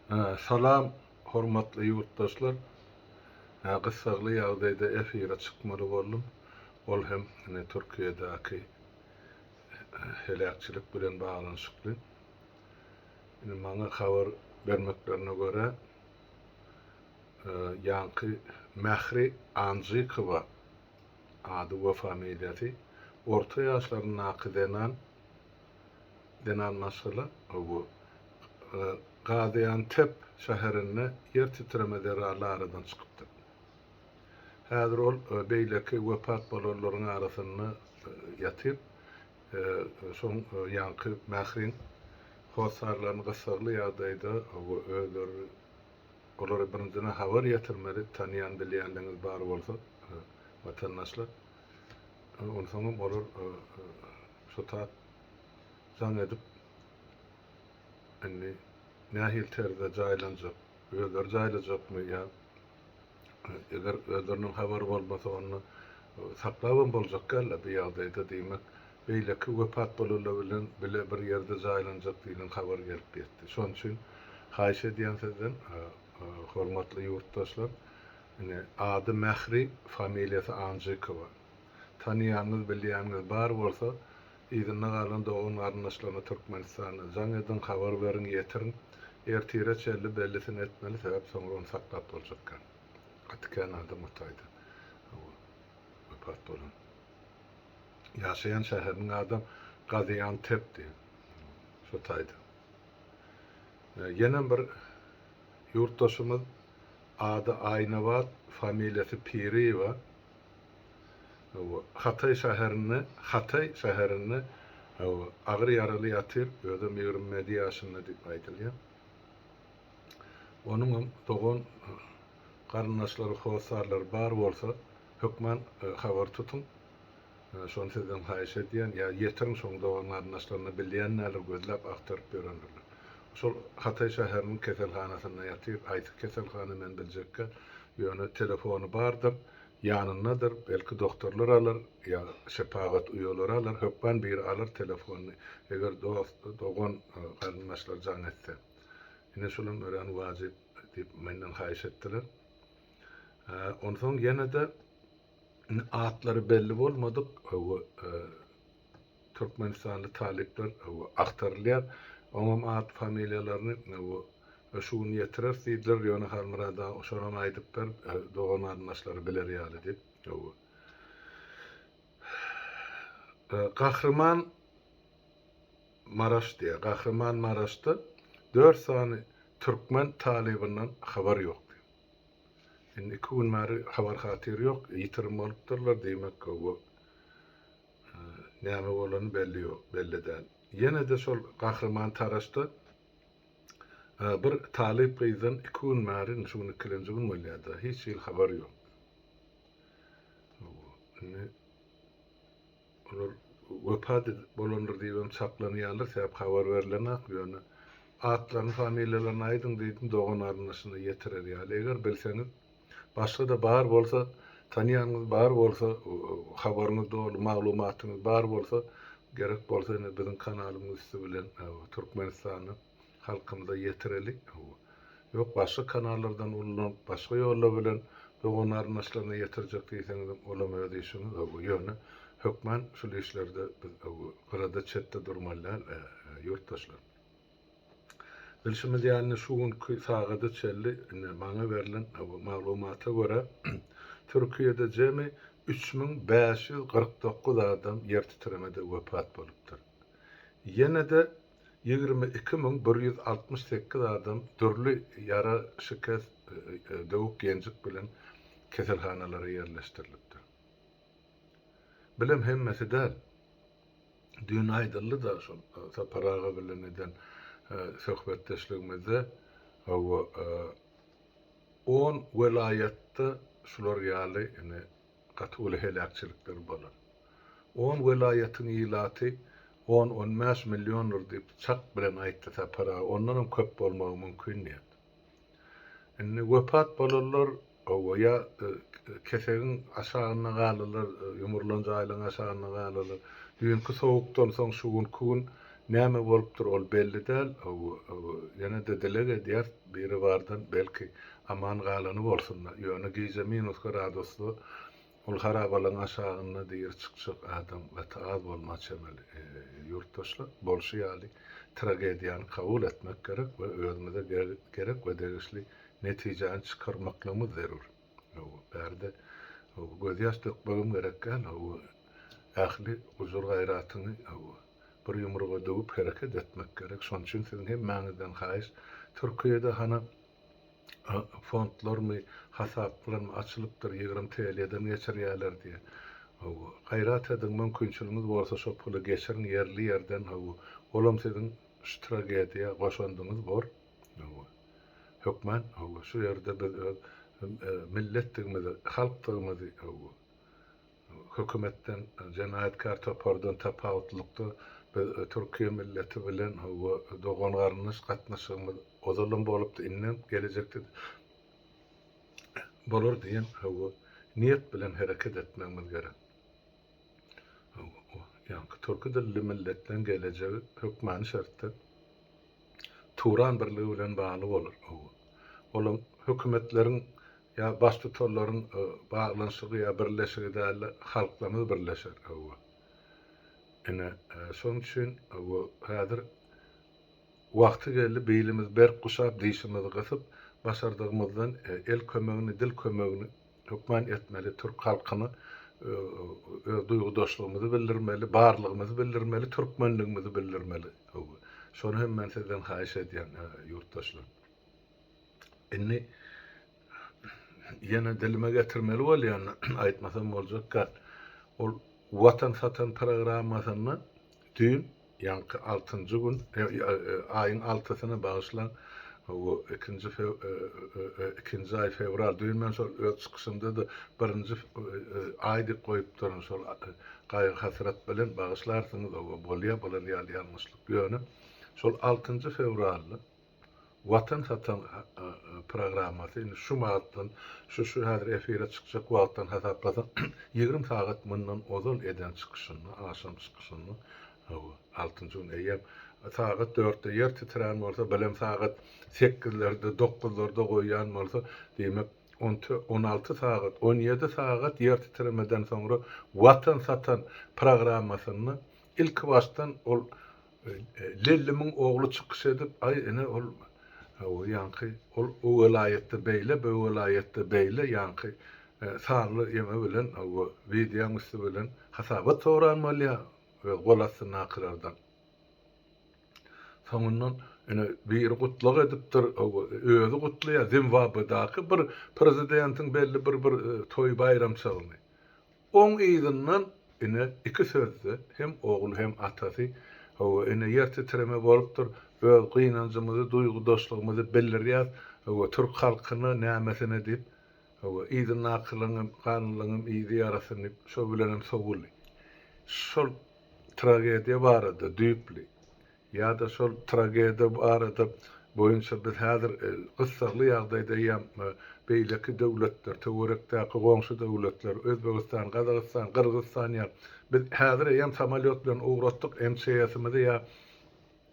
Salam hormatly ýurtdaşlar. Gyssagly ýagdaýda efire çykmaly boldum. Ol hem ine Türkiýedäki heläkçilik bilen baglanyşykly. Indi maňa habar bermeklerine görä, ýaňky Mähri Anjykowa ady we familiýasy orta ýaşlaryndaky zenan Zenan maşgala bu Gaziantep şäherinde ýer titreme zerarly aradan çykypdyr. Häzir ol beýleki wepat bolanlaryň arasynda ýatyr. Şoň ýaňky Mähriň hossarlaryny gyssagly ýagdaýda özleri olara birinjiden habar ýetirmeli, tanýan bilýänleriňiz bar bolsa watandaşlar. Onsoňam olar Şo tap jaň edip, indi nähili terzde jaýlanjak, özleri jaýlajakmy ýa eger özleriniň habary bolmasa onda saklabam boljak däl-de bu ýagdaýda diýmek, beýleki wepat bolanlar bilen bile bir ýerde jaýlanjak diýlen habar gelip ýetdi. Şonuň üçin haýyş edýän sizden, hormatly ýurtdaşlar, ine, ady Mähri, familiýasy Anjykowa. Tanaýanyňyz bilýäniňiz bar bolsa yzynda galan dogan garyndaşlaryna Türkmenistanda jaň ediň habar beriň ýetiriň ertire çenli bellisini etmeli sebäp soňra ony saklap boljak däl gaty kän adam o taýda hawa wepat bolan ýaşaýan şäheriniň adam Gaziantep diýen şo taýda ýenem bir ýurtdaşymyz ady Aýnabat familiýasy Piriýewa Hawa, Hataý şäherinde, Hataý şäherinde, hawa, agyr ýaraly ýatyr, özem 27 ýaşynda diýip aýdylýar. Onuňam dogan garyndaşlary, hossarlary bar bolsa, hökman habar tutuň. Şony sizden haýyş edýän, ýa ýetiriň şoň dogan garyndaşlaryna bilýän däldir, gözläp agtaryp ýörendirler. Şol Hataý şäheriniň keselhanasynda ýatyr, haýsy keselhana men biljekgä, ýöne telefony bardyr. Ýanyndadyr, belki dogtorlar alar, ýa şepagat uýalary alar, hökman biri alar telefonyny, eger dost, dogan, garyndaşlar jaň etse. Ine şulam örän wajyp diýip menden haýyş etdiler. Onsoň ýene-de atlary belli bolmadyk Türkmenistanly talyplar agtarylýar. Oňam at familiýalaryny şu gün ýetireris diýdiler. Ýöne Halmyrat aga şonam aýdyp ber, dogan-garyndaşlary biler ýaly diýip. Gahryman Maraş diýýär. Gahryman Maraşda dört sany türkmen talybyndan habar ýok diýip. Indi iki gün bäri habar-hatyr ýok. Ýitirim bolupdyrlar diýmek. Näme bolany belli ýok, belli däl. Ýene-de şol Gahryman Taraşda bir talyp gyzdan iki gün bäri, indi şu gün ikilenji gün bolýar-da, hiç hili habar ýok. Indi olar wepat bolandyr diýibem çaklanýarlar, sebäp habar berlenok, ýöne atlaryny, familiýalaryny aýdyň diýdim, dogan-garyndaşyna ýetirer ýaly. Eger bilseňiz, Başga-da bar bolsa, tanýanyňyz bar bolsa, habaryňyz doly, maglumatyňyz bar bolsa, gerek bolsa ine biziň kanalymyň üsti bilen Türkmenistanda halkymyza ýetireli. Ýok, başga kanallardan ulanyp, başga ýollar bilen dogan-garyndaşlaryna ýetirjek diýseňizem, olam öz işiňiz. Ýöne hökman şul işlerde biz gyrada çetde durmaly däl, ýurtdaşlar. Bilşimiz ýaly, şu günki sagada çenli indi maňa berlen maglumata görä, Türkiýede jemi 3549 adam ýer titremede wepat bolupdyr. Ýene-de 22168 adam dürli ýara, şikes, döwük-ýenjik bilen keselhanalara ýerleşdirilipdir. Bilem hemmesi däl. Düýn aýdyldy-da şol Sapar aga bilen eden söhbetdeşligimizde, hawa, on welaýatda şular ýaly ine gaty uly heläkçilikler bolan. On welaýatyň ilaty on-on bäş milliondyr diýip çak bilen aýtdy Sapar aga, ondanam köp bolmagy mümkin diýdi. Indi wepat bolanlar, hawa, ýa kesegiň aşagynda galylar, ýumrulan jaýlaryň aşagynda galylar. Düýnki sowukdan soň şu günki gün Näme bolupdyr ol belli däl, ýene-de dileg edýäris Biribardan belki aman galany bolsun-da, ýöne gije minus gradusda ol harabalaryň aşagynda diri çykjak adam gaty az bolma çemeli. Ýurtdaşlar, bolşy ýaly tragediýany kabul etmek gerek we özümize gerek we degişli netijäni çykarmaklygymyz zerur. Bärde gözýaş dökmegem gerek däl, ähli gujur-gaýratyňy bir ýumruga döwüp hereket etmek gerek. Şonuň üçin siziň hemmäňizden haýyş, Türkiýede hany fondlarmy, hasaplarmy açylypdyr, 20 TL-den geçirýärler diýýär. Hawa, gaýrat ediň, mümkinçiligiňiz bolsa şo puly geçiriň ýerli ýerden, hawa, olam siziň şu tragediýa goşandyňyz bor. Hawa, hökman, hawa, şu ýerde biz öz milletdigimizi, halkdygymyzy, hawa, Hökümetden, jenaýatkär topardan tapawutlylykda biz türkiýe milleti bilen hawa dogan-garyndaş gatnaşygymyz ozalam bolupdy, indem gelejekde-de bolar diýen hawa niýet bilen hereket etmegimiz gerek. Hawa, ýaňky türki dilli milletleň gelejegi hökmany şertde Turan birligi bilen bagly bolar. Hawa. Olam hökümetleriň Ýa baştutanlaryň baglanyşygy ýa birleşigi dälde halklarymyz birleşer hawa. Ine şonuň üçin hawa häzir wagty geldi bilimizi berk guşap dişimizi gysyp başardygymyzdan el kömegini dil kömegini hökman etmeli türk halkyna öz duýgudaşlygymyzy bildirmeli barlygymyzy bildirmeli türkmenligimizi bildirmeli hawa. Şony hem men sizden haýyş edýän ýurtdaşlar. Indi ýene dilime getirmeli bolýan, aýtmasam boljak däl. Ol Watan satan programmasynda düýn, ýaňky altynjy gün, e, e, e, aýyň altysyna bagyşlaň, bu ikinji ikinji aý fewral, düýn men şol öz çykyşymda-da birinji aý diýip goýupdyryn, şol gaýgy-hasrat bilen bagyşlarsyňyz, bolýar bular ýaly ýalňyşlyk. Ýöne şol altynjy fewralda Watan satan programmasy indi şu wagtdan, şu şu häzir efire çykjak wagtdan hasaplasaň 20 sagat mundan ozal eden çykyşynda, agşam çykyşynda, hawa, altynjy gün eýýäm sagat dörtde ýer titrän bolsa, bilem sagat sekizlerde, dokuzlarda goýýan bolsa, diýmek, 16 sagat, 17 sagat ýer titremeden soňra Watan satan programmasynda ilki başdan ol Lellimiň ogly çykyş edip, aý, ine, ol, hawa, ýaňky, ol o welaýatda beýle, bu welaýatda beýle, ýaňky sanly ýeme bilen, hawa, wideoň üsti bilen hasabat soran bolýar öz gol astyndakylardan. Soňundan, ine, biri gutlag edipdir, hawa, özi gutlaýar, Zimbabwedaky bir prezidentiň belli bir bir toý baýramçylygyny. Oň yzyndan ine iki sözde hem ogul hem atasy, hawa, ine ýer titreme bolupdyr, öz gynanjymyzy, duýgudaşlygymyzy bildirýäs, hawa, türk halkyna nämesine diýip, hawa, yzyndakylaryňam, galanlaryňam yzy ýarasyn diýip, şo bilenem sowuldy. Şol tragediýa barada düýpli Ýa-da şol tragediýa barada boýunça biz häzir gyssagly ýagdaýda eýýäm beýleki döwletler, töwerekdäki goňşy döwletler, Özbegistan, Gazagystan, Gyrgyzystan ýaly biz häzir eýýäm samolýot bilen ugratdyk MÇS-imizi ýa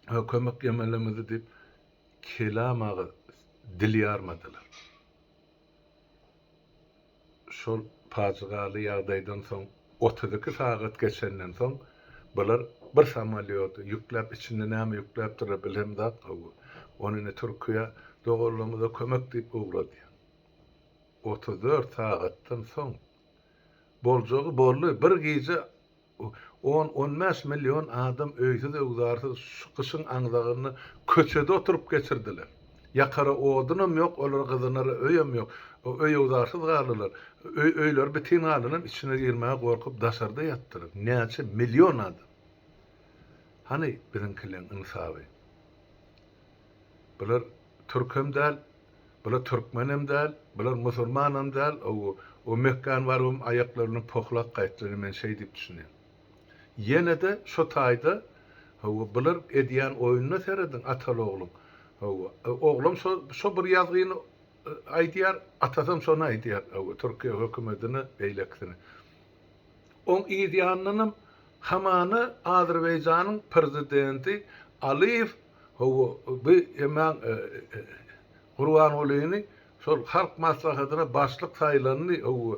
kömek ýemelemizi diýip kelam agyz dil ýarmadylar. Şol pajygaly ýagdaýdan soň 32 sagat geçenden soň bular bir samolýody ýükläp içinde näme ýükläpdirler bilemzok hawa ony indi Türkiýä doganlarymyza kömek diýip ugradýar. 34 sagatdan soň boljagy boldy bir gije On, 15 million adam öýsüz-öwzarsyz şu gyşyň aňzagynda köçede oturyp geçirdiler. Ýakara odunam ýok, olara gyzynara öýem ýok. Öý-öwzarsyz galdylar. Öý, öýleri bitin galanam içine girmäge gorkup daşarda ýatdylar. Näçe million adam. Hany biziňkileň ynsaby? Bular türkem däl, bular türkmenem däl, bular musulmanam däl, o o Mekgäni barybam aýaklary bilen pohlap gaýtdylar, men şeý diýip düşünýän. Ýene-de şo taýda, hawa, bular edýän oýnuna serediň, ataly-ogluň. Hawa, oglam şo şo bir ýazgyny aýdýar, atasam şony aýdýar, hawa, Türkiýe hökümetine, beýlekisine. Oň yz ýanyndanam. Hamana Azerbaýjanyň prezidenti Alyýew hawa bu hemäň Gurbangulyny şol Halk Maslahatyna başlyk saýlandy, hawa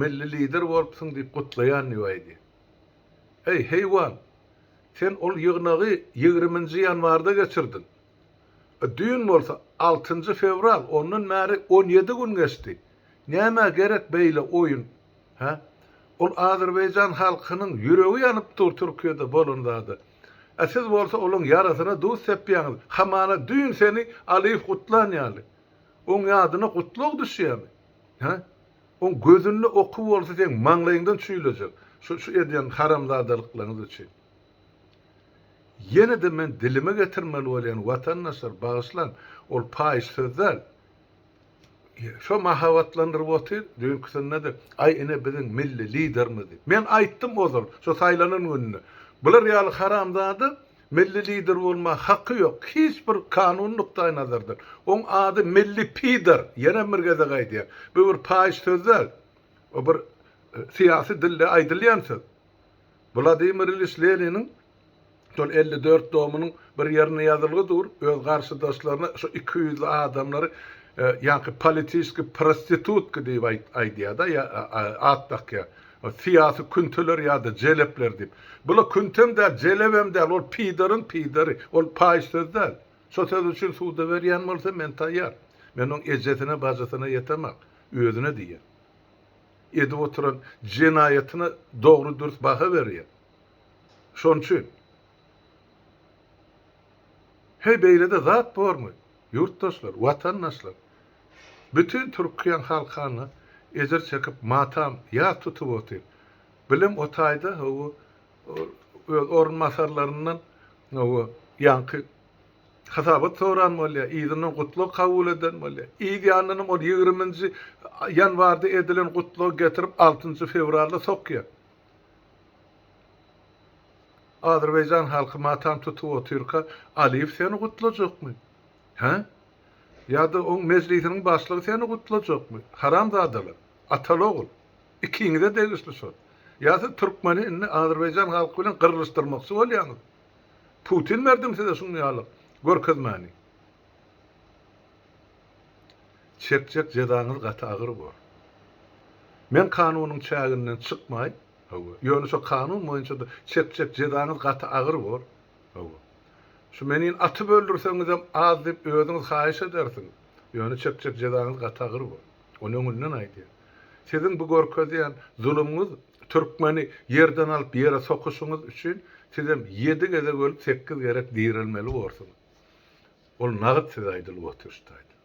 milli lider bolupsyň diýip gutlaýan diýip aýdýar. Eý, heýwan, sen ol ýygnagy ýigriminji ýanwarda geçirdiň. Düýn bolsa altynjy fewral, ondan bäri 17 gün geçdi. Nämä gerek beýle oýun, hä? Ol azerbaýjan halkynyň ýüregi ýanyp dur Türkiýede bolan zada. A siz bolsa olaň ýarasyna duz sepýäňiz, hamana düýn seni Aliýew gutlan ýaly. Oň ýadyna gutlag düşýämi? Hä? Oň gözünde oky bolsa seň maňlaýyňdan çüýlejek, şu şu edýän haramzadalyklaryňyz üçin. Ýene-de men dilime getirmeli bolýan watandaşlar bagyşlaň, ol paýyş söz däl. Şo mahabatlandyryp otyr, düýnküsinde-de, aý ine biziň milli liderimiz diýip. Men aýtdym ozal, şo saýlanan gününde. Bular ýaly haramzada milli lider bolmaga haky ýok, hiç bir kanun nukdaýnazardan. Oň ady milli pidar, ýenem bir gezek aýdýan. Bu bir paýyş söz däl. O bir syýasy dilde aýdylýan söz. Wladimir Iliç Leniniň şol 54 tomynyň bir ýerinde ýazylgy dur, öz garşydaşlaryna şu ikiýüzli adamlary ýaňky politiski prostitutka diýip aýdýar-da, ýa at dakýar. Syýasy künteler ýa-da jelepler diýip. Bula küntem däl, jelebem däl, ol pidaryň pidary, ol paýyş söz däl. Şo söz üçin suda berýän bolsa men taýýar. Men oň ejesine, bajysyna ýetemak, özüne diýýän. Edip oturan jenaýatyna dogry-dürs baha berýär. Şonuň üçin. Heý, beýle-de zat bormy? Ýurtdaşlar, watandaşlar! Bütin türkmen halky ana ejir çekip, matam, ýas tutup otyr. Bilem o taýda, hawa, öz orunbasarlaryndan, hawa, ýaňky hasabat soran bolýar, yzyndan gutlag kabul eden bolýar. Yz ýanyndanam ol ýigriminji ýanwarda edilen gutlagy getirip altynjy fewralda sokýar. Azerbaýjan halky matam tutup otyrka Aliýew seni gutlajakmy? Hä? Ýa-da oň mejlisiniň başlygy seni gutlajakmy? Haramzadalar! Ataly-ogul! Ikiňize degişli şol. Ýa siz türkmeni indi azerbaýjan halky bilen gyrlyşdyrmakçy bolýaňyz? Putin berdimi size şuň ýaly görkezmäni? Çekjek jezaňyz gaty agyr bor. Men kanunyň çäginden çykmaý, hawa. Ýöne şo kanun boýunça-da çekjek jezaňyz gaty agyr bor, hawa. Şu menin atyp öldürseňizem az diýip özüňiz haýyş edersiňiz. Ýöne çekjek jezaňyz gaty agyr bor. Ony öňünden aýdýan. Siziň bu görkezýän zulumyňyz türkmeni ýerden alyp ýere sokuşyňyz üçin sizem ýedi gezek ölüp sekiz gerek direlmeli borsuňyz. Ol nagyt size aýdylyp otyr şu taýda.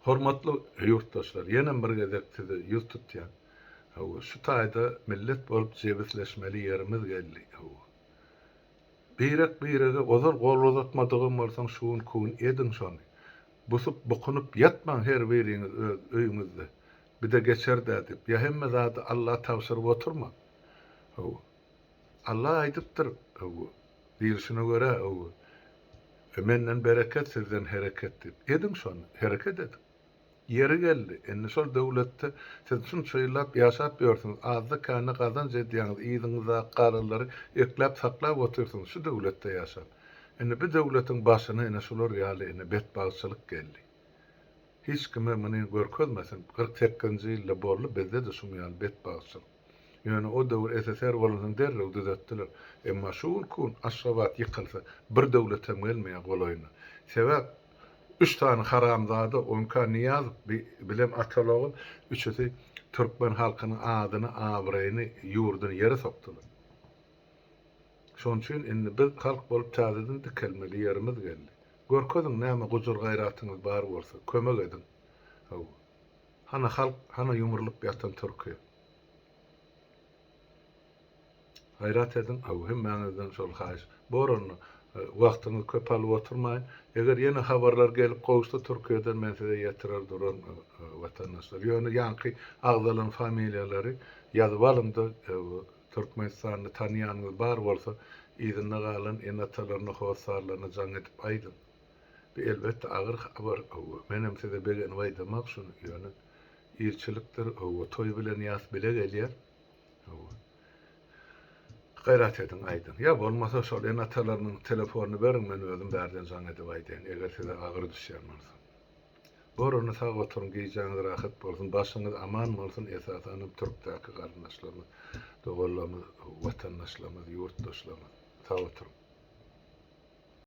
Hormatly ýurtdaşlar, ýenem bir gezek size ýüz tutýan. Hawa, şu taýda millet bolup jebisleşmeli ýerimiz geldi. Hawa. Birek-birege ozal gol uzatmadygam bolsaň şu günki gün ediň şony. Busup, bukunyp ýatmaň her biriňiz öz öýüňizde. Bir-de geçer-dä diýip. Ýa hemme zady Alla tabşyryp oturmaň. Hawa. Alla aýdypdyr, hawa. Diýlişine görä, hawa. Menden bereket, sizden hereket diýip. Ediň şony, hereket ediň. Ýeri geldi, indi şol döwletde siz şunça ýyllap ýaşap ýörsüňiz, azda-kände gazanç edýäňiz, yzyňyzdaky galanlary ekläp-saklap otyrsyňyz şu döwletde ýaşap. Indi bu döwletiň başyna ine şular ýaly ine betbagtçylyk geldi. Hiç kime muny görkezmesin, 48-nji ýylda boldy bizde-de şuň ýaly betbagtçylyk. Ýöne o döwür SSR bolansoň derrew düzetdiler. Emma şu günki gün Aşgabat ýykylsa bir döwletem gelmeýär golaýyna. Sebäp üç sany haramzada onka Nyýazow bilen Atalogul üçüsi türkmen halkynyň adyny abraýyny ýurduny ýere sokdular. Şonuň üçin indi biz halk bolup täzeden dikelmeli ýerimiz geldi. Görkeziň näme gujur gaýratyňyz bar bolsa kömek ediň. Hawa. Hana halk, hana ýumrulyp ýatan türki. Gaýrat ediň, hawa, hemmäňizden şol haýyş. Bor onda, wagtyňyzy köp alyp oturmaýyn. Eger ýene habarlar gelip gowuşsa Türkiýeden men size ýetirer duraryn, watandaşlar. Ýöne ýaňky agzalan familiýalary ýazyp alyň-da, Türkmenistanda tanaýanyňyz bar bolsa, yzynda galan ene-atalaryna, hossarlaryna jaň edip aýdyň. Bu elbetde agyr habar, hawa, menem size begenip aýdamak şuny, ýöne ilçilikdir, hawa, toý bilen ýas bile gelýär, hawa. Gaýrat ediň, aýdyň. Ýa bolmasa şol ene-atalarynyň telefonyny beriň, men özüm bärden jaň edip aýdaýyn, eger size agyr düşýän bolsa. Bor onda sag oturyň, gijäňiz rahat bolsun, başyňyz aman bolsun, esasanam türkdäki garyndaşlarymyz, doganlarymyz, watandaşlarymyz, ýurtdaşlarymyz. Sag oturyň.